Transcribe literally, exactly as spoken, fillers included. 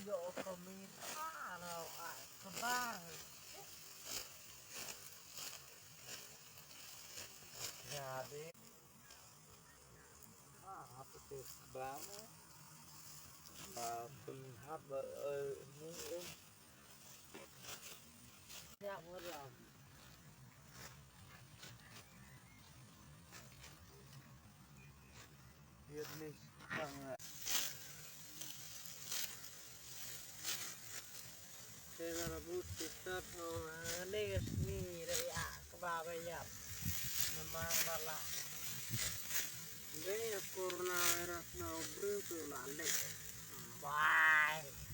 Yo, kamera, no, ah, kebang. Ya, deh. Ah, apa tu? Bang. Ah, penghap, eh, ni, eh. Ya, muram. Vietnamese tang. Kena rebut kita tuh, ini ke sini, ya, ke bawah ya. Memang salah. Ini ya, corona virus na ubri tu lalik. Bye.